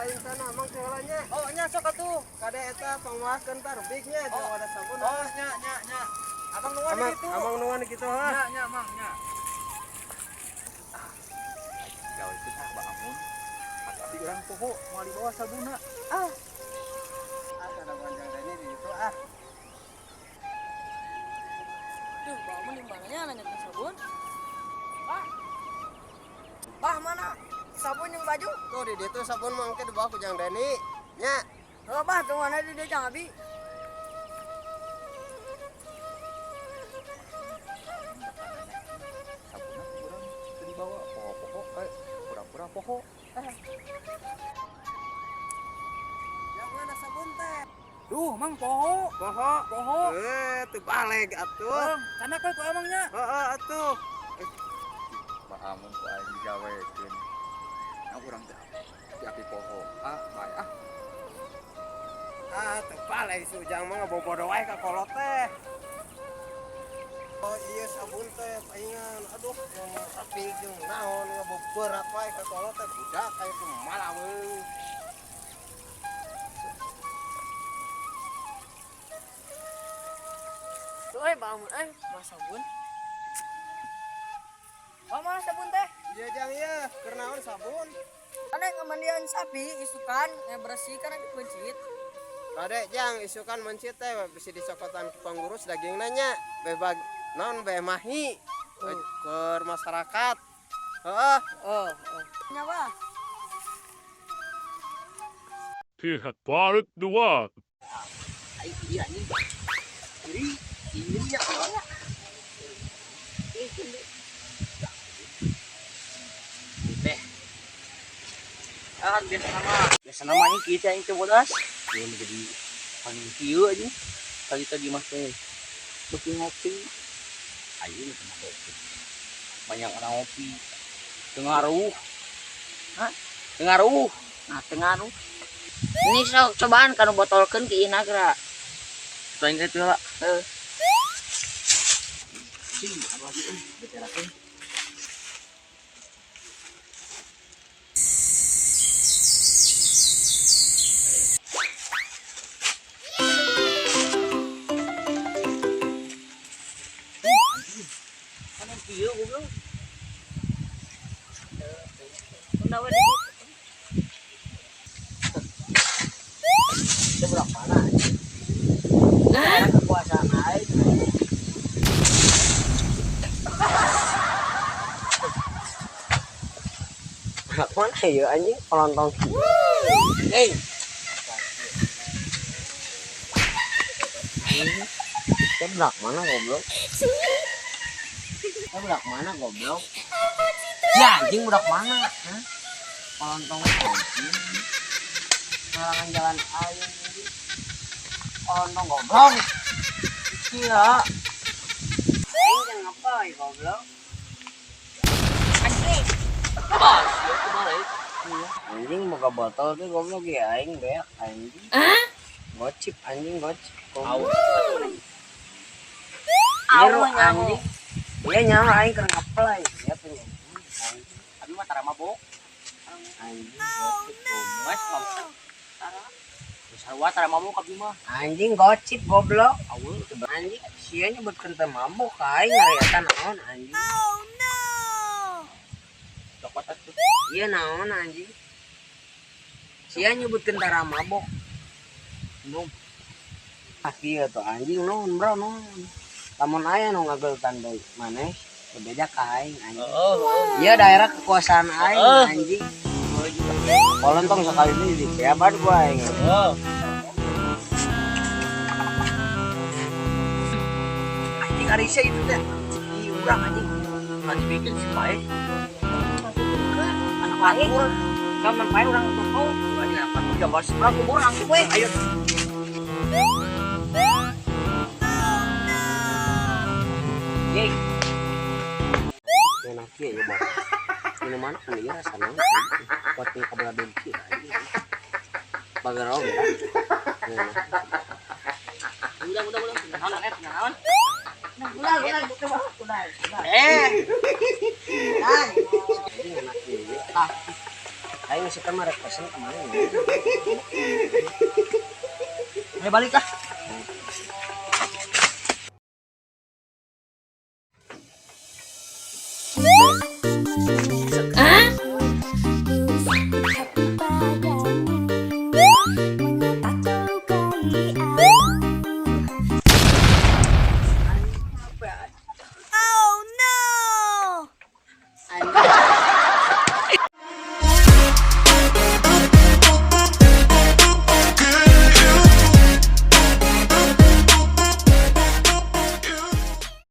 Aing sana amang teh heula nya. Oh, nya sok atuh. Kade eta panguakeun tar bignya jeung Oh. wadah sabun. Oh, nya nya nya. Abang nuan Amang, gitu. amang nuan gitu ha. Nya nya mang nya. Gawe itu tah Bah Amun. Tapi urang poho moal dibawa sabunna. Ah, ada panjang ini di itu ah. Duh, Bah Amun di mananya nanya ke sabun? Bah. Bah mana? Sabun yang baju? Tuh di ditu sabun mah engke dibawa ku Jang Deni. Nya. Oh, bah, tunggu mana di dia Jang Abi. Sabunna urang teu dibawa poho-poho pura-pura poho. Yang mana sabun teh? Duh, mang poho. Poho. Poho. Eh, teu baleg atuh. Oh, sana kowe ku amangnya. Heeh atuh. Bah Amun ku aing digawekeun. Nah urang teh di api poho. Ah, bae ah. Ah, teu baleg si Ujang mah ngabobodo wae ka kolot teh. Oh iya sabun teh paingan. Aduh, yang rapi jeung naon ngaboberat wae ka kolot teh budak aya kumaha weung. Tuh, Bah Amun, mas sabun. Bah, mana sabun teh? Iya Jang iya, keur naon sabun? Karena ngemandian sapi, isukan, bersih kan dipencit. Kade Jang, isukan mencit teh bisa dicokotan ku pangurus daging nanya. Bebag naon be mahi keur masyarakat. Heeh. Oh, oh. Nya, Bah. Pihak Barat dua. Aing iya anjing. Iri, iri ya. Teh. Ah, biasa nama. Biasa nama ini kita yang teh bodas. Ini menjadi paling kieu aja. Tadi tadi mah teh beuki ngopi. Ayo ini mah kopi. Banyak orang ngopi. Tengaruh. Hah? Tengaruh. Nah, tengaruh. Ini sok cobaan kanu botolkeun ki Inagra. Cobain itu lah. Heuh. Sih, apa lagi euy, beterakeun. Kan kieu goblok. Tunda we di Itu berapa mana anjing? Karena kekuasaan aing. Mana ya anjing pelontong. Hei, Sebelah mana goblok? Sebelah mana goblok? Ya anjing budak mana? Hah? Pelontong anjing. Ngalangan jalan aing. Pelontong goblok. Iya. Aing kan ngapain goblok? Anjing. ah, sia kemarin. Anjing boga botol tuh goblok ya aing beak anjing. Gocip anjing gocip. Au. Goblok. Au Nyiru, nyaho. anjing. Iya nyawa aing keur ngepelai. Ya tuh. Anjing. Abi mah tara mabok. Anjing gocip goblok. Mas, bangsat. Tara. Sarua tara mabok abi mah. Anjing gocip goblok. Aweul. Anjing sia nyebutkeun teh mabok aing ngariatan naon anjing. Cokot atuh. Iya naon anjing. Sia nyebutkeun tara mabok. Minum. Ah kieu tuh anjing naon bro naon. Lamun aya nu ngageltan deui maneh bebeja ka aing anjing. Heeh. Iya daerah kekuasaan aing Heeh. anjing. Kolontong sekali ini di siapa gua aing. Heeh. Anjing Arisa itu teh. Ih urang anjing. Tadi bikin si pae. Anak batur. Kaman pae urang toko. Anjing apa tuh jam seberapa kubur langsung we. Ayo. Yeay. Enak ya ya, Bang. Minuman kan ieu rasana. Kuat kabelah dengki anjing. Bager oge ya. Udah, udah, udah. Naon, naon. Udah, udah, coba. Udah, udah. Eh, Anjing enak ieu. Ah. Aing si mah rek pesen ka mana? Ayo balik lah.